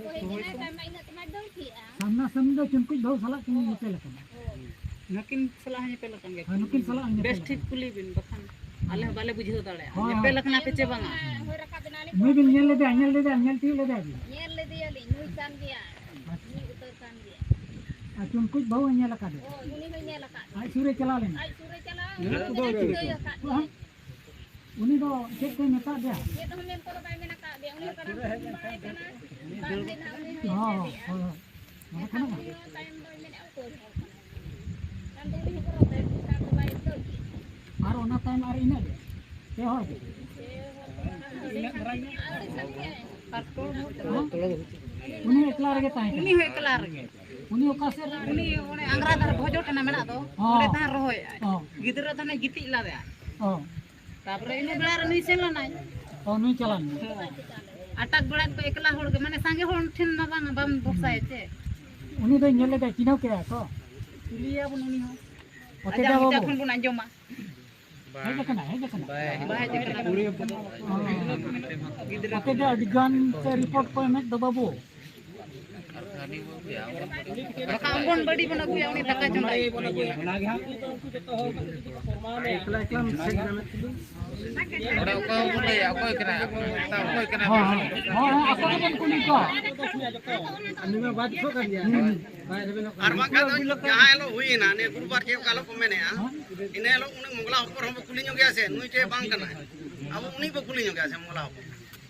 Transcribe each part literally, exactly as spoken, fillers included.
ᱦᱮᱡ ᱮᱱᱟ, ᱛᱟᱭᱢᱟ ᱤᱱᱟᱹᱜ ᱛᱮᱢᱟ ᱫᱟᱹᱲ ᱠᱮᱜᱼᱟ᱾ ᱥᱟᱢᱱᱟ ᱥᱟᱢᱱᱤ ᱫᱚ ᱪᱩᱢᱠᱩᱡ ᱵᱟᱹᱦᱩ ᱥᱟᱞᱟᱜ ᱠᱤᱱ ᱧᱮᱯᱮᱞ ᱟᱠᱟᱱᱟ᱾ ᱱᱩᱠᱤᱱ ᱥᱟᱞᱟᱜ ᱦᱚᱸ ᱧᱮᱯᱮᱞ ᱟᱠᱟᱱ ᱜᱮᱭᱟ᱾ ᱦᱮᱸ, ᱱᱩᱠᱤᱱ ᱥᱟᱞᱟᱜ ᱦᱚᱸ ᱧᱮᱯᱮᱞ ᱵᱮᱥ ᱴᱷᱤᱠ ᱟᱠᱟᱱᱟ᱾ ᱠᱩᱞᱤ ᱵᱤᱱ, ᱵᱟᱠᱷᱟᱱ ᱟᱞᱮ ᱦᱚᱸ ᱵᱟᱞᱮ ᱵᱩᱡᱷᱟᱹᱣ ᱫᱟᱲᱮᱭᱟᱜᱼᱟ᱾ ᱦᱳᱭ, ᱦᱳᱭ᱾ ᱧᱮᱯᱮᱞ ᱟᱠᱟᱱᱟ ᱯᱮ ᱪᱮ ᱵᱟᱝᱟ? ᱦᱳᱭ, ᱨᱟᱠᱟᱵ ᱮᱱᱟᱞᱤᱧ᱾ ᱱᱩᱭ ᱵᱤᱱ ᱧᱮᱞ ᱞᱮᱫᱮᱭᱟ, ᱧᱮᱞ ᱞᱮᱫᱮᱭᱟ, ᱧᱮᱞ ᱛᱤᱭᱳᱜ ᱞᱮᱫᱮᱭᱟ ᱵᱤᱱ? ᱧᱮᱞ ᱞᱮᱫᱮᱭᱟᱞᱤᱧ, ᱱᱩᱭ ᱠᱟᱱ ᱜᱮᱭᱟᱭ᱾ ᱟᱪᱪᱷᱟ᱾ ᱱᱩᱭ ᱩᱛᱟᱹᱨ ᱠᱟᱱ ᱜᱮᱭᱟᱭ᱾ ᱦᱳᱭ, ᱩᱱᱤ ᱦᱚᱸᱧ ᱧᱮᱞ ᱟᱠᱟᱫ ᱟᱡ ᱜᱮᱭᱟ᱾ ᱥᱩᱨ ᱨᱮ ᱪᱟᱞᱟᱣ ᱞᱮᱱᱟ? ᱟᱡ ᱥᱩᱨ ᱨᱮ ᱪᱟᱞᱟᱣ ᱞᱮᱱᱟ, ᱴᱷᱤᱠᱟᱹ ᱟᱠᱟᱫ ᱜᱮᱭᱟ᱾ ᱩᱱᱤ ᱫᱚ ᱪᱮᱫ ᱠᱚᱭ ᱢᱮᱛᱟᱫ ᱵᱮᱱᱟ? ᱪᱮᱫ ᱦᱚᱸ ᱢᱮᱱ ᱠᱚᱫᱚ ᱵᱟᱭ ᱢᱮᱱ ᱟᱠᱟᱫ ᱞᱮᱭᱟ᱾ ᱩᱱᱤ ᱦᱚᱸ ᱛᱟᱨᱟᱢ ᱛᱩᱢ ᱵᱟᱲᱟᱭ ᱠᱟᱱᱟ᱾ ᱵᱟᱝ ᱦᱮᱡ ᱮᱱᱟ, ᱩᱱᱤ ᱦᱚᱸ ᱦᱚᱸ, ᱮᱥᱮᱫᱮᱜᱼᱟ᱾ ᱦᱚᱸ, ᱦᱚᱸ᱾ ᱮᱱᱠᱷᱟᱱ ᱩᱱᱤ ᱦᱚᱸ ᱛᱟᱭᱚᱢ ᱫᱚᱭ ᱢᱮᱱᱮᱫᱼᱟ, ᱚᱠᱚᱭ ᱦᱚᱲ ᱠᱟᱱᱟ? ᱛᱟᱭᱚᱢ ᱫᱚ ᱩᱱᱤ ᱦᱚᱸ ᱵᱚᱨᱚᱵᱮ ᱛᱟᱭᱚᱢ ᱫᱚ ᱵᱟᱭ ᱟᱹᱭᱠᱟᱹᱣ ᱠᱮᱫᱼᱟ᱾ ᱟᱨ ᱚᱱᱟ ᱛᱟᱭᱚᱢ ᱟᱨ ᱤᱱᱟᱹᱜ ᱜᱮ? ᱯᱮ ᱦᱚᱲ ᱜᱮ? ᱯᱮ ᱦᱚᱲ ᱫᱚ ᱵᱟᱝ, ᱟᱹᱰᱤ ᱥᱟᱸᱜᱮ᱾ ᱦᱮᱸ? ᱩᱱᱤ ᱮᱠᱞᱟ ᱨᱮᱜᱮ ᱛᱟᱦᱮᱸ ᱠᱟᱱᱟ? ᱩᱱᱤ ᱦᱚᱸ ᱮᱠᱞᱟ ᱨᱮᱜᱮ᱾ ᱩᱱᱤ ᱚᱠᱟ ᱥᱮᱫ ᱨᱮ? ᱩᱱᱤ ᱚᱱᱮ ᱟᱝᱜᱽᱨᱟ ᱫᱷᱟᱨᱮ ᱵᱷᱚᱡᱚ ᱴᱷᱮᱱᱟ ᱢᱮᱱᱟᱜ ᱫᱚ, ᱦᱚᱸ᱾ ᱚᱸᱰᱮ ᱛᱟᱦᱮᱸ ᱨᱚᱦᱚᱭᱮᱫᱼᱟᱭ᱾ ᱦᱚᱸ᱾ ᱜᱤᱫᱽᱨᱟᱹ ᱛᱟᱦᱮᱸ ᱜᱤᱛᱤᱡ ᱞᱟᱫᱮᱭᱟᱭ᱾ ᱦᱚᱸ᱾ ᱛᱟᱯᱚᱨᱮ ᱤᱱᱟᱹ ᱵᱮᱲᱟ ᱨᱮ ᱱᱩᱭ ᱥᱮᱱ ᱞᱮᱱᱟᱭ᱾ ᱚ, ᱱᱩᱭ ᱪᱟᱞᱟᱣ ᱞᱮᱱᱟᱭ᱾ ᱦᱚᱸ᱾ ᱟᱴᱟᱠ ᱵᱮᱲᱟ ᱠᱚ ᱮᱠᱞᱟ ᱦᱚᱲ ᱜᱮ, ᱢᱟᱱᱮ ᱥᱟᱸᱜᱮ ᱦᱚᱲ ᱴᱷᱮᱱ ᱢᱟ ᱵᱟᱝ, ᱵᱟᱢ ᱵᱷᱚᱨᱥᱟᱭᱟ ᱪᱮ᱾ ᱩᱱᱤ ᱫᱚᱭ ᱧᱮᱞ ᱞᱮᱫᱟ, ᱪᱤᱱᱦᱟᱹᱣ ᱠᱮᱫᱟ ᱛᱚ? ᱠᱩᱞᱤᱭᱮᱭᱟᱵᱚᱱ ᱩᱱᱤ ᱦᱚᱸ᱾ ᱚᱛᱮᱡᱟ ᱟᱡᱟᱜ ᱢᱚᱪᱟ ᱵᱟᱹᱵᱩ᱾ ᱠᱷᱚᱱ ᱵᱚᱱ ᱟᱸᱡᱚᱢᱟ᱾ ᱦᱮᱡ ᱟᱠᱟᱱᱟ, ᱦᱮᱡ ᱟᱠᱟᱱᱟ᱾ ᱵᱟᱭ ᱦᱮᱡ ᱟᱠᱟᱱᱟ᱾ ᱚ᱾ ᱚᱛᱮᱡᱟ ᱟᱹᱰᱤ ᱜᱟᱱ ᱛᱮ ᱨᱤᱯᱳᱨᱴ ᱠᱚ ᱮᱢᱮᱫ ᱫᱚ ᱵᱟᱹᱵᱩ᱾ ᱵᱟᱠᱷᱟᱱ ᱚᱝᱜᱚᱱᱵᱟᱲᱤ ᱵᱚᱱ ᱟᱹᱜᱩᱭᱟ, ᱩᱱᱤ ᱫᱟᱠᱟ ᱪᱚᱸᱫᱟᱭ᱾ ᱚᱱᱟ ᱜᱮ ᱦᱟᱸᱜ᱾ ᱮᱠᱞᱟ, ᱮᱠᱞᱟ ᱢᱤᱫ ᱥᱮᱫ ᱨᱮ ᱢᱮᱱᱟᱜ ᱠᱤᱱᱟ᱾ ᱚᱸᱰᱮ ᱚᱠᱚᱭ ᱵᱚᱱ ᱞᱟᱹᱭᱟ, ᱚᱠᱚᱭ ᱠᱟᱱᱟᱭ, ᱚᱠᱚᱭ ᱠᱟᱱᱟᱭ? ᱦᱳᱭ, ᱦᱳᱭ, ᱦᱳᱭ, ᱦᱳᱭ, ᱟᱠᱚ ᱜᱮᱵᱚᱱ ᱠᱩᱞᱤ ᱠᱚᱣᱟ᱾ ᱩᱱᱤ ᱢᱟ ᱵᱟᱭ ᱫᱤᱥᱟᱹᱜ ᱠᱟᱱ ᱜᱮᱭᱟ᱾ ᱦᱩᱸ᱾ ᱵᱟᱭ ᱨᱮᱵᱮᱱᱚᱜ ᱠᱟᱱᱟ᱾ ᱟᱨ ᱵᱟᱝᱠᱷᱟᱱ ᱫᱚ ᱡᱟᱦᱟᱸ ᱦᱤᱞᱳᱜ ᱦᱩᱭᱮᱱᱟ, ᱱᱤᱭᱟᱹ ᱜᱩᱨᱩᱵᱟᱨ ᱪᱮᱫ ᱚᱠᱟ ᱦᱤᱞᱳᱜ ᱠᱚ ᱢᱮᱱᱮᱜᱼᱟ, ᱦᱮᱸ? ᱤᱱᱟᱹ ᱦᱤᱞᱳᱜ ᱩᱱᱤ ᱢᱚᱜᱽᱞᱟ ᱦᱚᱯᱚᱱ ᱦᱚᱸᱵᱚ ᱠᱩᱞᱤ ᱧᱚᱜᱮᱭᱟ ᱥᱮ, ᱱᱩᱭ ᱪᱮᱫ ᱵᱟᱝ ᱠᱟᱱᱟᱭ? ᱟᱵᱚ ᱩᱱᱤ ᱵᱚ ᱠᱩᱞᱤ ᱧᱚᱜᱮᱭᱟ ᱥᱮ, ᱢᱚᱜᱽᱞᱟ ᱦᱚᱯᱚᱱ᱾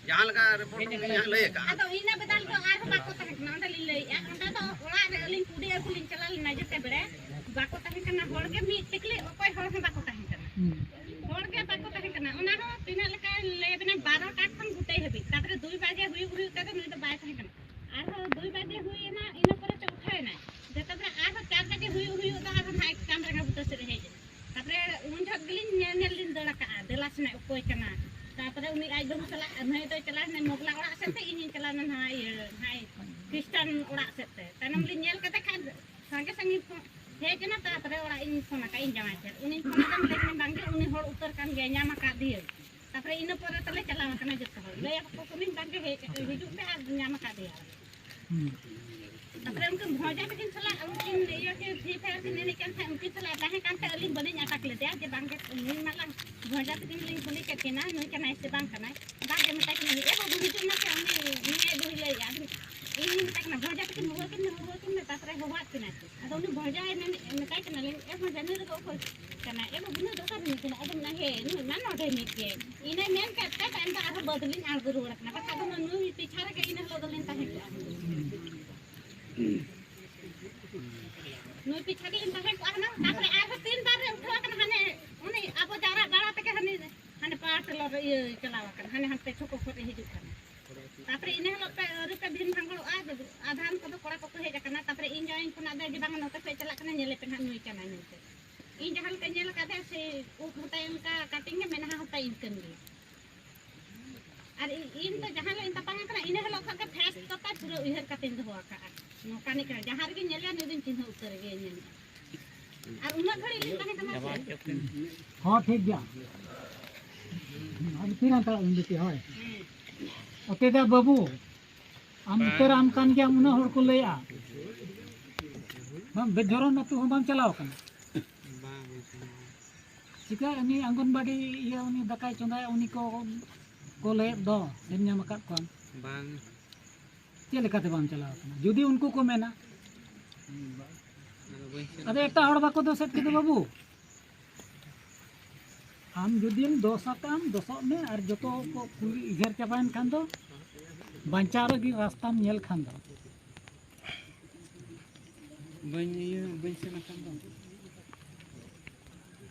ᱡᱟᱦᱟᱸ ᱞᱮᱠᱟ ᱨᱤᱯᱳᱨᱴ ᱩᱱᱤᱭᱟᱜ ᱞᱟᱹᱭ ᱟᱠᱟᱫᱼᱟ᱾ ᱟᱫᱚ ᱤᱱᱟᱹ ᱵᱮᱫᱟᱞ ᱫᱚ ᱟᱨᱦᱚᱸ ᱵᱟᱠᱚ ᱛᱟᱦᱮᱸ ᱠᱟᱱᱟ, ᱚᱸᱰᱮ ᱞᱤᱧ ᱞᱟᱹᱭᱮᱫᱼᱟ, ᱚᱸᱰᱮ ᱫᱚ ᱚᱲᱟᱜ ᱨᱮ ᱟᱹᱞᱤᱧ ᱠᱩᱰᱤ ᱟᱹᱜᱩ ᱞᱤᱧ ᱪᱟᱞᱟᱣ ᱞᱮᱱᱟ ᱡᱮᱛᱮ ᱵᱮᱲᱮ, ᱵᱟᱠᱚ ᱛᱟᱦᱮᱸ ᱠᱟᱱᱟ ᱦᱚᱲ ᱜᱮ ᱢᱤᱫ ᱴᱤᱠᱞᱤ, ᱚᱠᱚᱭ ᱦᱚᱲ ᱦᱚᱸ ᱵᱟᱠᱚ ᱛᱟᱦᱮᱸ ᱠᱟᱱᱟ᱾ ᱦᱩᱸ᱾ ᱦᱚᱲ ᱜᱮ ᱵᱟᱠᱚ ᱛᱟᱦᱮᱸ ᱠᱟᱱᱟ, ᱚᱱᱟ ᱦᱚᱸ ᱛᱤᱱᱟᱹᱜ ᱞᱮᱠᱟ ᱞᱟᱹᱭ ᱟᱵᱤᱱᱟ, ᱵᱟᱨᱚᱴᱟ ᱠᱷᱚᱱ ᱜᱩᱴᱟᱹᱭ ᱦᱟᱹᱵᱤᱡ, ᱛᱟᱨᱯᱚᱨᱮ ᱫᱩᱭ ᱵᱟᱡᱮ ᱦᱩᱭᱩᱜ ᱦᱩᱭᱩᱜ ᱛᱮᱫᱚ ᱱᱩᱭ ᱫᱚ ᱵᱟᱭ ᱛᱟᱦᱮᱸ ᱠᱟᱱᱟ᱾ ᱟᱨᱦᱚᱸ ᱫᱩᱭ ᱵᱟᱡᱮ ᱦᱩᱭᱮᱱᱟ, ᱤᱱᱟᱹ ᱯᱚᱨᱮ ᱪᱚ ᱩᱴᱷᱟᱹᱣ ᱮᱱᱟᱭ᱾ ᱡᱮᱛᱮ ᱵᱮᱲᱟ ᱟᱨᱦᱚᱸ ᱪᱟᱨ ᱵᱟᱡᱮ ᱦᱩᱭᱩᱜ ᱦᱩᱭᱩᱜ ᱫᱚ ᱟᱨᱦᱚᱸ ᱱᱟᱦᱟᱜ ᱠᱟᱢᱨᱟᱸᱜᱟ ᱵᱩᱴᱟᱹ ᱥᱮᱫ ᱨᱮ ᱦᱮᱡ ᱮᱱᱟ᱾ ᱛᱟᱯᱚᱨᱮ ᱩᱱ ᱡᱚᱦᱚᱜ ᱜᱮᱞᱤᱧ ᱧᱮᱞ, ᱧᱮᱞ ᱞᱤᱧ ᱫᱟᱹᱲ ᱟᱠᱟᱜᱼᱟ, ᱫᱮᱞᱟ ᱥᱮᱱᱟᱭ ᱚᱠᱚᱭ ᱠᱟᱱᱟ᱾ ᱛᱟᱯᱚᱨᱮ ᱩᱱᱤ ᱟᱡ ᱵᱟᱹᱦᱩ ᱥᱟᱞᱟᱜ ᱱᱩᱭ ᱫᱚᱭ ᱪᱟᱞᱟᱣ ᱮᱱᱟ ᱢᱚᱜᱽᱞᱟ ᱚᱲᱟᱜ ᱥᱮᱫ ᱛᱮ, ᱤᱧᱤᱧ ᱪᱟᱞᱟᱣ ᱮᱱᱟ ᱱᱟᱦᱟᱜ ᱤᱭᱟᱹ, ᱱᱟᱦᱟᱜ ᱠᱷᱨᱤᱥᱴᱟᱱ ᱚᱲᱟᱜ ᱥᱮᱫ ᱛᱮ᱾ ᱛᱟᱭᱱᱚᱢ ᱞᱤᱧ ᱧᱮᱞ ᱠᱟᱛᱮ ᱠᱷᱟᱱ ᱥᱟᱸᱜᱮ ᱥᱟᱸᱜᱮ ᱯᱷᱳᱱ ᱦᱮᱡ ᱮᱱᱟ, ᱛᱟᱯᱚᱨᱮ ᱚᱲᱟᱜ ᱤᱧ ᱯᱷᱳᱱ ᱟᱠᱟᱫ ᱤᱧ ᱡᱟᱶᱟᱭ ᱴᱷᱮᱱ᱾ ᱩᱱᱤᱧ ᱯᱷᱳᱱ ᱟᱫᱮ, ᱢᱮᱛᱟᱭ ᱠᱟᱹᱱᱟᱹᱧ, "ᱵᱟᱝᱜᱮ, ᱩᱱᱤ ᱦᱚᱲ ᱩᱛᱟᱹᱨ ᱠᱟᱱ ᱜᱮᱭᱟᱭ, ᱧᱟᱢ ᱟᱠᱟᱫᱮᱭᱟᱹᱧ᱾" ᱛᱟᱯᱚᱨᱮ ᱤᱱᱟᱹ ᱯᱚᱨᱮ ᱛᱮᱞᱮ ᱪᱟᱞᱟᱣ ᱟᱠᱟᱱᱟ ᱡᱚᱛᱚ ᱦᱚᱲ᱾ ᱞᱟᱹᱭ ᱟᱠᱚ ᱠᱟᱹᱱᱟᱹᱧ, "ᱵᱟᱝᱜᱮ, ᱦᱮᱡ, ᱦᱤᱡᱩᱜ ᱯᱮ ᱟᱨ ᱧᱟᱢ ᱟᱠᱟᱫᱮᱭᱟ᱾ ᱦᱩᱸ᱾ ᱛᱟᱯᱚᱨᱮ ᱩᱱᱠᱤᱱ ᱵᱷᱚᱸᱡᱟ ᱛᱟᱹᱠᱤᱱ ᱥᱟᱞᱟᱜ, ᱩᱱᱠᱤᱱ ᱤᱭᱟᱹ ᱠᱤᱱ ᱯᱷᱨᱤ ᱯᱷᱟᱭᱟᱨ ᱠᱤᱱ ᱮᱱᱮᱡ ᱠᱟᱱ ᱛᱟᱦᱮᱸᱫ, ᱩᱱᱠᱤᱱ ᱥᱟᱞᱟᱜ ᱛᱟᱦᱮᱸ ᱠᱟᱱ ᱛᱟᱦᱮᱸᱫ, ᱟᱹᱞᱤᱧ ᱵᱟᱹᱞᱤᱧ ᱟᱴᱟᱠ ᱞᱮᱫᱮᱭᱟ ᱡᱮ ᱵᱟᱝ ᱜᱮ ᱱᱩᱭ ᱢᱟᱞᱟᱝ ᱵᱷᱚᱸᱡᱟ ᱛᱟᱹᱠᱤᱱ ᱞᱤᱧ ᱠᱩᱞᱤ ᱠᱮᱫ ᱠᱤᱱᱟ, ᱱᱩᱭ ᱠᱟᱱᱟᱭ ᱥᱮ ᱵᱟᱝ ᱠᱟᱱᱟᱭ᱾ ᱵᱟᱝ ᱜᱮ ᱢᱮᱛᱟᱭ ᱠᱟᱱᱟ, "ᱮ ᱵᱟᱹᱵᱩ, ᱦᱤᱡᱩᱜ ᱢᱮᱥᱮ, ᱩᱱᱤ, ᱩᱱᱤ ᱮ ᱵᱟᱹᱦᱩᱭ ᱞᱟᱹᱭᱮᱫᱼᱟ᱾" ᱟᱫᱚ ᱤᱧ ᱢᱮᱛᱟᱭ ᱠᱟᱱᱟ, "ᱵᱷᱚᱸᱡᱟ ᱛᱟᱹᱠᱤᱱ ᱦᱚᱦᱚ ᱟᱹᱠᱤᱱ ᱢᱮ, ᱦᱚᱦᱚ ᱟᱹᱠᱤᱱ ᱢᱮ, ᱛᱟᱯᱚᱨᱮ ᱦᱚᱦᱚᱣᱟᱫ ᱠᱤᱱᱟ ᱠᱤᱱ᱾" ᱟᱫᱚ ᱩᱱᱤ ᱵᱷᱚᱸᱡᱟᱭ ᱢᱮᱱ-, ᱢᱮᱛᱟᱭ ᱠᱟᱱᱟᱞᱤᱧ, "ᱮ ᱵᱷᱚᱸᱡᱟ, ᱱᱩᱭ ᱫᱚ ᱚᱠᱚᱭ ᱠᱟᱱᱟᱭ? ᱮ ᱵᱟᱹᱵᱩ, ᱱᱩᱭ ᱫᱚ ᱚᱠᱟ ᱨᱤᱱᱤᱡ ᱠᱟᱱᱟᱭ?" ᱟᱫᱚ ᱢᱮᱱᱟ, "ᱦᱮᱸ, ᱱᱩᱭ ᱢᱟ ᱱᱚᱰᱮ ᱨᱤᱱᱤᱡ ᱜᱮ᱾" ᱤᱱᱟᱹ ᱢᱮᱱ ᱠᱮᱫ ᱛᱮ ᱛᱟᱭᱚᱢ ᱫᱚ ᱟᱨᱦᱚᱸ ᱵᱟᱹᱫᱽ ᱞᱤᱧ ᱟᱬᱜᱚ ᱨᱩᱣᱟᱹᱲ ᱠᱟᱱᱟ᱾ ᱵᱟᱠᱷᱟᱡ ᱫᱚ ᱱᱩᱭ ᱯᱤᱪᱷᱟ ᱨᱮᱜᱮ ᱤᱱᱟᱹ ᱦᱤᱞᱳᱜ ᱫᱚᱞᱤᱧ ᱛᱟᱦᱮᱸ ᱠᱚᱜᱼᱟ᱾ ᱱᱩᱭ ᱯᱤᱪᱷᱟ ᱜᱮᱞᱤᱧ ᱛᱟᱦᱮᱸ ᱠᱚᱜᱼᱟ ᱦᱩᱱᱟᱹᱝ᱾ ᱛᱟᱯᱚᱨᱮ ᱟᱨᱦᱚᱸ ᱛᱤᱱ ᱵᱟᱨ ᱨᱮ ᱩᱴᱷᱟᱹᱣ ᱟᱠᱟᱱᱟ, ᱦᱟᱱᱮ ᱩᱱᱤ ᱟᱵᱚ ᱡᱟᱣᱨᱟ ᱵᱟᱲᱟ ᱛᱮᱜᱮ ᱦᱟᱱᱮ, ᱦᱟᱱᱮ ᱯᱟᱣᱟᱨ ᱴᱤᱞᱟᱨ ᱨᱮ ᱤᱭᱟᱹ ᱪᱟᱞᱟᱣ ᱟᱠᱟᱱᱟ, ᱦᱟᱱᱮ ᱦᱟᱱᱛᱮ ᱪᱷᱚᱠᱚ ᱠᱷᱚᱱ ᱮ ᱦᱤᱡᱩᱜ ᱠᱟᱱᱟ᱾ ᱛᱟᱯᱚᱨᱮ ᱤᱱᱟᱹ ᱦᱤᱞᱳᱜ ᱯᱮ ᱟᱹᱣᱨᱤ ᱯᱮ ᱵᱷᱤᱱ ᱵᱷᱟᱸᱜᱚᱲᱚᱜᱼᱟ, ᱟᱫᱷᱟᱱ ᱠᱚᱫᱚ ᱠᱚᱲᱟ ᱠᱚᱠᱚ ᱦᱮᱡ ᱟᱠᱟᱱᱟ᱾ ᱛᱟᱯᱚᱨᱮ ᱤᱧ ᱡᱟᱶᱟᱭ ᱠᱷᱚᱱᱟᱜ ᱫᱚ ᱡᱮ ᱵᱟᱝ ᱱᱚᱛᱮ ᱥᱮᱫ ᱪᱟᱞᱟᱜ ᱠᱟᱱᱟ, ᱧᱮᱞᱮ ᱯᱮ ᱱᱟᱦᱟᱜ ᱱᱩᱭ ᱠᱟᱱᱟᱭ ᱢᱮᱱᱛᱮ᱾ ᱤᱧ ᱡᱟᱦᱟᱸ ᱞᱮᱠᱟᱧ ᱧᱮᱞ ᱟᱠᱟᱫᱮᱭᱟ, ᱥᱮ ᱩᱵ ᱦᱚᱸᱛᱟᱭ ᱚᱱᱠᱟ ᱠᱟᱴᱤᱝ ᱜᱮ, ᱢᱮᱫᱦᱟ ᱦᱚᱸᱛᱟᱭ ᱤᱱᱠᱟᱹᱱ ᱜᱮᱭᱟ᱾ ᱟᱨ ᱤ-, ᱤᱧ ᱫᱚ ᱡᱟᱦᱟᱸ ᱦᱤᱞᱳᱜ ᱤᱧ ᱛᱟᱯᱟᱢ ᱟᱠᱟᱱᱟ, ᱤᱱᱟᱹ ᱦᱤᱞᱳᱜ ᱠᱷᱚᱱ ᱜᱮ ᱯᱷᱮᱥ ᱫᱚ ᱛᱟᱭ ᱯᱩᱨᱟᱹ ᱩᱭᱦᱟᱹᱨ ᱠᱟᱛᱮᱧ ᱫᱚᱦᱚ ᱟᱠᱟᱫᱼᱟ᱾ ᱱᱚᱝᱠᱟᱱᱤᱡ ᱠᱟᱱᱟ, ᱡᱟᱦᱟᱸ ᱨᱮᱜᱮᱧ ᱧᱮᱞᱮᱭᱟ, ᱱᱩᱭ ᱫᱚᱧ ᱪᱤᱱᱦᱟᱹ ᱩᱛᱟᱹᱨ ᱜᱮᱭᱟ ᱧᱮᱞ᱾ ᱟᱨ ᱩᱱᱟᱹᱜ ᱜᱷᱟᱹᱲᱤᱡ ᱞᱤᱧ ᱛᱟᱦᱮᱸ ᱠᱟᱱᱟ ᱥᱮ᱾ ᱦᱚᱸ, ᱴᱷᱤᱠ ᱜᱮᱭᱟ᱾ ᱟᱢ ᱛᱤᱱᱟᱹᱜ ᱛᱟᱲᱟᱜ ᱵᱤᱱ ᱵᱤᱴᱤ, ᱦᱳᱭ᱾ ᱦᱮᱸ᱾ ᱚᱛᱮ ᱫᱚ ᱵᱟᱹᱵᱩ, ᱟᱢ ᱩᱛᱟᱹᱨ ᱟᱢ ᱠᱟᱱ ᱜᱮᱭᱟᱢ, ᱩᱱᱟᱹᱜ ᱦᱚᱲ ᱠᱚ ᱞᱟᱹᱭᱟ᱾ ᱵᱟᱝ, ᱵᱮᱡᱷᱚᱨᱚᱱ ᱟᱹᱛᱩ ᱦᱚᱸ ᱵᱟᱢ ᱪᱟᱞᱟᱣ ᱠᱟᱱᱟ? ᱵᱟᱝ, ᱵᱟᱝ ᱪᱟᱞᱟᱣ᱾ ᱪᱤᱠᱟᱹ ᱩᱱᱤ ᱚᱝᱜᱚᱱᱵᱟᱲᱤ ᱤᱭᱟᱹ, ᱩᱱᱤ ᱫᱟᱠᱟᱭ ᱪᱚᱸᱫᱟᱭᱟ, ᱩᱱᱤ ᱠᱚ, ᱠᱚ ᱞᱟᱹᱭᱮᱫ ᱫᱚ, ᱥᱮᱢ ᱧᱟᱢ ᱟᱠᱟᱫ ᱠᱚᱣᱟ? ᱵᱟᱝ᱾ ᱪᱮᱫ ᱞᱮᱠᱟᱛᱮ ᱵᱟᱢ ᱪᱟᱞᱟᱣ ᱠᱟᱱᱟ? ᱡᱩᱫᱤ ᱩᱱᱠᱩ ᱠᱚ ᱢᱮᱱᱟ, ᱟᱫᱚ ᱵᱟᱹᱧ ᱥᱮᱱ ᱟᱫᱚ ᱟᱠᱟᱱᱟ᱾ ᱮᱴᱟᱜ ᱦᱚᱲ ᱵᱟᱠᱚ ᱫᱳᱥᱮᱫ ᱠᱚᱫᱚ ᱵᱟᱹᱵᱩ᱾ ᱟᱢ ᱡᱩᱫᱤᱢ ᱫᱳᱥ ᱟᱠᱟᱫᱼᱟᱢ, ᱫᱳᱥᱚᱜ ᱢᱮ, ᱟᱨ ᱡᱚᱛᱚ ᱠᱚ ᱠᱩᱞᱤ ᱩᱭᱦᱟᱹᱨ ᱪᱟᱵᱟᱭᱮᱱ ᱠᱷᱟᱱ ᱫᱚ, ᱵᱟᱧᱪᱟᱣ ᱞᱟᱹᱜᱤᱫ ᱨᱟᱥᱛᱟᱢ ᱧᱮᱞ ᱠᱷᱟᱱ ᱫᱚ᱾ ᱵᱟᱹᱧ ᱤᱭᱟᱹ, ᱵᱟᱹᱧ ᱥᱮᱱ ᱟᱠᱟᱱ ᱫᱚ᱾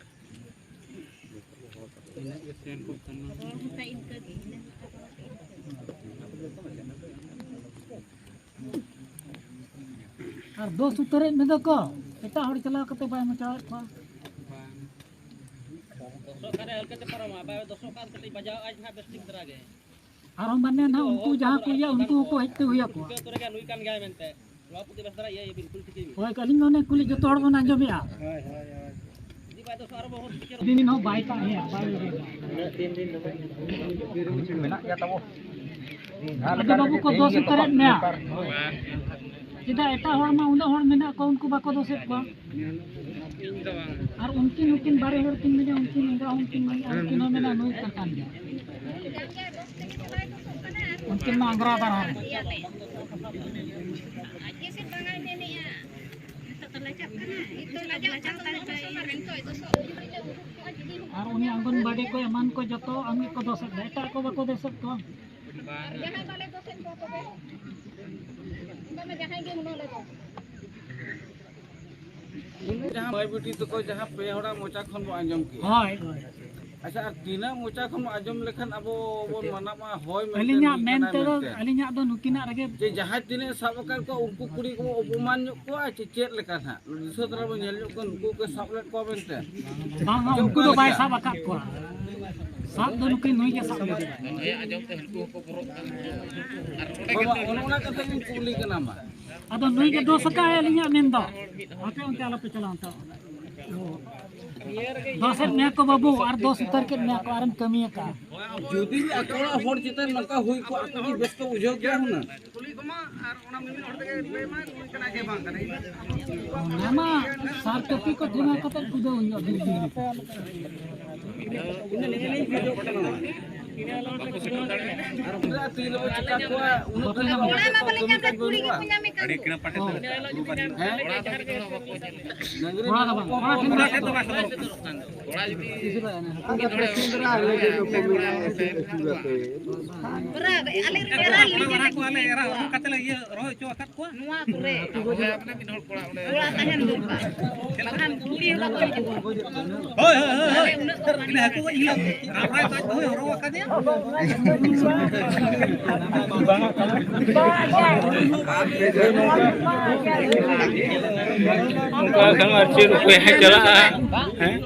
ᱤᱱᱟᱹᱜ ᱜᱮ ᱥᱮᱱ ᱠᱚᱜ ᱠᱟᱱᱟ᱾ ᱟᱨ ᱫᱳᱥ ᱩᱛᱟᱹᱨᱮᱫ ᱢᱮ ᱫᱚᱠᱚ, ᱮᱴᱟᱜ ᱦᱚᱲ ᱪᱟᱞᱟᱣ ᱠᱟᱛᱮ ᱵᱟᱭ ᱢᱚᱪᱟᱣᱮᱫ ᱠᱚᱣᱟ᱾ ᱵᱟᱝ᱾ ᱫᱚᱥᱚᱜ ᱠᱟᱱ ᱨᱮ ᱦᱟᱞᱠᱟ ᱛᱮ ᱯᱟᱨᱚᱢᱚᱜᱼᱟ, ᱵᱟᱭ ᱫᱚᱥᱚᱜ ᱠᱟᱱ ᱠᱟᱹᱴᱤᱡ ᱵᱟᱡᱟᱣ ᱟᱡ ᱱᱟᱦᱟᱜ ᱵᱮᱥ ᱴᱷᱤᱠ ᱫᱷᱟᱨᱟ ᱜᱮ᱾ ᱟᱨᱦᱚᱸ ᱢᱟᱱᱮ ᱱᱟᱦᱟᱜ ᱩᱱᱠᱩ ᱡᱟᱦᱟᱸ ᱠᱚ ᱤᱭᱟᱹ, ᱩᱱᱠᱩ ᱦᱚᱸᱠᱚ ᱦᱮᱡ ᱛᱮ ᱦᱩᱭ ᱟᱠᱚᱣᱟ᱾ ᱴᱷᱤᱠᱟᱹ ᱩᱛᱟᱹᱨ ᱜᱮᱭᱟ ᱱᱩᱭ ᱠᱟᱱ ᱜᱮᱭᱟᱭ ᱢᱮᱱᱛᱮ᱾ ᱱᱚᱣᱟ ᱯᱩᱛᱤ ᱵᱮᱥ ᱫᱷᱟᱨᱟ ᱤᱭᱟᱹ, ᱵᱤᱞᱠᱩᱞ ᱴᱷᱤᱠ ᱜᱮ ᱢᱮᱱᱟᱜᱼᱟ᱾ ᱦᱳᱭ, ᱟᱹᱞᱤᱧ ᱫᱚ ᱚᱱᱮ ᱠᱩᱞᱤ ᱡᱚᱛᱚ ᱦᱚᱲ ᱵᱚᱱ ᱟᱸᱡᱚᱢᱮᱜᱼᱟ᱾ ᱦᱳᱭ, ᱦᱳᱭ, ᱦᱳᱭ᱾ ᱡᱩᱫᱤ ᱵᱟᱭ ᱫᱚᱥᱚᱜ ᱟᱨᱚ ᱵᱚᱦᱩᱛ ᱴᱷᱤᱠ ᱜᱮ ᱫᱤᱱ ᱦᱚᱸ ᱵᱟᱭ ᱛᱟᱦᱮᱸᱭᱟ, ᱵᱟᱭ ᱢᱮᱱᱟᱜ ᱜᱮᱭᱟ ᱛᱟᱵᱚ᱾ ᱟᱫᱚ ᱵᱟᱹᱵᱩ ᱠᱚ ᱫᱳᱥ ᱩᱛᱟᱹᱨᱮᱫ ᱢᱮᱭᱟ᱾ ᱪᱮᱫᱟᱜ ᱮᱴᱟᱜ ᱦᱚᱲ ᱢᱟ ᱩᱱᱟᱹᱜ ᱦᱚᱲ ᱢᱮᱱᱟᱜ ᱠᱚᱣᱟ, ᱩᱱᱠᱩ ᱵᱟᱠᱚ ᱫᱳᱥᱮᱫ ᱠᱚᱣᱟ? ᱟᱨ ᱩᱱᱠᱤᱱ ᱦᱚᱸᱠᱤᱱ ᱵᱟᱨᱭᱟ ᱦᱚᱲ ᱠᱤᱱ ᱢᱮᱱᱟ, ᱩᱱᱠᱤᱱ ᱮᱸᱜᱟ ᱦᱚᱸ ᱩᱱᱠᱤᱱ ᱢᱮᱱᱟ, ᱩᱱᱠᱤᱱ ᱦᱚᱸ ᱢᱮᱱᱟ ᱱᱩᱭ ᱠᱟᱱ ᱜᱮᱭᱟ᱾ ᱩᱱᱠᱤᱱ ᱢᱟ ᱟᱝᱜᱽᱨᱟ ᱵᱟᱨᱦᱟ ᱨᱮ᱾ ᱟᱨ ᱩᱱᱤ ᱚᱝᱜᱚᱱᱵᱟᱲᱤ ᱠᱚ ᱮᱢᱟᱱ ᱠᱚ ᱡᱚᱛᱚ ᱟᱢ ᱜᱮᱠᱚ ᱫᱳᱥᱮᱫ ᱫᱟ, ᱮᱴᱟᱜ ᱠᱚ ᱵᱟᱠᱚ ᱫᱳᱥᱮᱫ ᱠᱚᱣᱟ᱾ ᱡᱟᱦᱟᱸᱭ ᱵᱟᱞᱮ ᱫᱳᱥᱮᱫ ᱠᱚᱣᱟ ᱛᱚᱵᱮ? ᱚᱱᱟ ᱢᱟ ᱡᱟᱦᱟᱸᱭ ᱜᱮ ᱦᱩᱱᱟᱹᱝ ᱞᱮ ᱫᱳᱥ᱾ ᱡᱟᱦᱟᱸ ᱢᱟᱹᱭ ᱵᱤᱴᱤ ᱛᱟᱠᱚ ᱡᱟᱦᱟᱸ ᱯᱮ ᱦᱚᱲᱟᱜ ᱢᱚᱪᱟ ᱠᱷᱚᱱ ᱵᱚ ᱟᱸᱡᱚᱢ ᱠᱮᱜᱼᱟ᱾ ᱦᱳᱭ, ᱦᱳᱭ᱾ ᱟᱪᱪᱷᱟ, ᱟᱨ ᱛᱤᱱᱟᱹᱜ ᱢᱚᱪᱟ ᱠᱷᱚᱱ ᱟᱸᱡᱚᱢ ᱞᱮᱠᱷᱟᱱ ᱟᱵᱚ ᱵᱚᱱ ᱢᱟᱱᱟᱣᱟ ᱦᱳᱭ ᱢᱮᱱᱛᱮ ᱟᱹᱞᱤᱧᱟᱜ ᱱᱩᱭ ᱢᱮᱱ ᱠᱟᱱᱟᱭ ᱛᱮᱫᱚ, ᱢᱮᱱᱛᱮ? ᱟᱹᱞᱤᱧᱟᱜ ᱫᱚ ᱱᱩᱠᱤᱱᱟᱜ ᱨᱮᱜᱮ ᱡᱮ ᱡᱟᱦᱟᱸᱭ ᱛᱤᱱᱟᱹᱜ ᱥᱟᱵ ᱟᱠᱟᱫ ᱠᱚᱣᱟ ᱩᱱᱠᱩ ᱠᱩᱲᱤ ᱠᱚ ᱚᱯᱚᱢᱟᱱ ᱧᱚᱜ ᱠᱚᱣᱟ ᱪᱮ ᱪᱮᱫ ᱞᱮᱠᱟ ᱱᱟᱦᱟᱜ? ᱫᱤᱥᱟᱹ ᱫᱷᱟᱨᱟ ᱵᱚᱱ ᱧᱮᱞ ᱧᱚᱜ ᱠᱚᱣᱟ, ᱱᱩᱠᱩ ᱠᱚ ᱥᱟᱵ ᱞᱮᱫ ᱠᱚᱣᱟ ᱢᱮᱱᱛᱮ᱾ ᱵᱟᱝᱟ, ᱪᱮ ᱩᱱᱠᱩ ᱚᱠᱟ ᱫᱚ ᱵᱟᱭ ᱞᱮᱠᱟ? ᱥᱟᱵ ᱟᱠᱟᱫ ᱠᱚᱣᱟ᱾ ᱥᱟᱵ ᱫᱚ ᱱᱩᱠᱤᱱ ᱱᱩᱭ ᱜᱮ ᱥᱟᱵ ᱞᱮᱫᱮᱭᱟ᱾ ᱵᱟᱵᱟ, ᱚᱱᱮ ᱚᱱᱟ ᱠᱟᱛᱷᱟ ᱜᱤᱧ ᱠᱩᱞᱤ ᱠᱟᱱᱟ ᱢᱟ᱾ ᱟᱫᱚ ᱱᱩᱭ ᱜᱮ ᱫᱳᱥ ᱟᱠᱟᱫ ᱟᱹᱞᱤᱧᱟᱜ ᱢᱮᱱ ᱫᱚ᱾ ᱟᱯᱮ ᱚᱱᱛᱮ ᱟᱞᱚᱯᱮ ᱪᱟᱞᱟᱣ ᱦᱟᱛᱟᱲᱚᱜᱼᱟ᱾ ᱫᱳᱥᱮᱫ ᱢᱮᱭᱟ ᱠᱚ ᱵᱟᱹᱵᱩ, ᱟᱨ ᱫᱳᱥ ᱩᱛᱟᱹᱨ ᱠᱮᱫ ᱢᱮᱭᱟ ᱠᱚ, ᱟᱨᱮᱢ ᱠᱟᱹᱢᱤ ᱟᱠᱟᱫᱼᱟ᱾ ᱡᱩᱫᱤ ᱟᱠᱚ ᱚᱲᱟᱜ ᱦᱚᱲ ᱪᱮᱛᱟᱱ ᱱᱚᱝᱠᱟ ᱦᱩᱭ ᱠᱚᱜᱼᱟ, ᱟᱠᱚ ᱠᱤ ᱵᱮᱥ ᱠᱚ ᱵᱩᱡᱷᱟᱹᱣ ᱠᱮᱭᱟ ᱦᱩᱱᱟᱹᱝ? ᱚᱱᱟ ᱢᱟ ᱥᱟᱨ ᱠᱟᱹᱯᱤ ᱠᱚ ᱴᱷᱮᱱᱟ ᱠᱟᱛᱮ ᱠᱩᱫᱟᱹᱣ ᱦᱩᱭᱩᱜᱼᱟ, ᱵᱤᱨ ᱵᱤᱨ ᱨᱮ᱾ ᱟᱨ ᱩᱱᱠᱩ ᱛᱤ ᱨᱮᱵᱚ ᱪᱤᱠᱟ ᱠᱚᱣᱟ, ᱩᱱᱟᱹᱜ ᱛᱟᱭᱱᱚᱢ ᱠᱟᱛᱮ ᱠᱟᱹᱢᱤ ᱠᱟᱡᱽ ᱵᱟᱹᱱᱩᱜᱼᱟ᱾ ᱦᱮᱸ? ᱠᱚᱲᱟ ᱫᱚ ᱵᱟᱝ, ᱠᱚᱲᱟ ᱴᱷᱮᱱ ᱫᱚ ᱵᱟᱝ᱾ ᱯᱩᱨᱟᱹ ᱟᱞᱮ ᱨᱮᱱ ᱮᱨᱟ ᱞᱤᱧ ᱮᱨᱟ ᱠᱚ, ᱟᱞᱮ ᱮᱨᱟ ᱦᱚᱦᱚ ᱠᱟᱛᱮ ᱞᱮ ᱤᱭᱟᱹ ᱨᱚᱦᱚᱭ ᱦᱚᱪᱚ ᱟᱠᱟᱫ ᱠᱚᱣᱟ᱾ ᱱᱚᱣᱟ ᱠᱚᱨᱮ᱾ ᱠᱚᱲᱟ ᱛᱟᱦᱮᱱ ᱫᱚᱨᱠᱟᱨ᱾ ᱵᱟᱠᱷᱟᱱ ᱠᱩᱲᱤ ᱦᱚᱲ ᱫᱚ ᱦᱳᱭ, ᱦᱳᱭ, ᱦᱳᱭ, ᱦᱳᱭ᱾ ᱟᱞᱮ ᱩᱱᱟᱹᱜ ᱫᱚ ᱵᱟᱹᱞᱤᱧ ᱤᱱᱟᱹ ᱦᱟᱹᱠᱩ ᱜᱚᱡ ᱦᱤᱞᱳᱜ ᱨᱟᱢ ᱨᱟᱭ ᱛᱟᱡ ᱫᱚᱭ ᱦᱚᱨᱚᱜ ᱟᱠᱟᱫᱮᱭᱟ᱾ ᱚᱱᱠᱟ ᱠᱷᱟᱱ ᱟᱨ ᱪᱮᱫ ᱚᱠᱚᱭ ᱦᱟᱸᱜ ᱪᱟᱞᱟᱜᱼᱟ? ᱦᱮᱸ?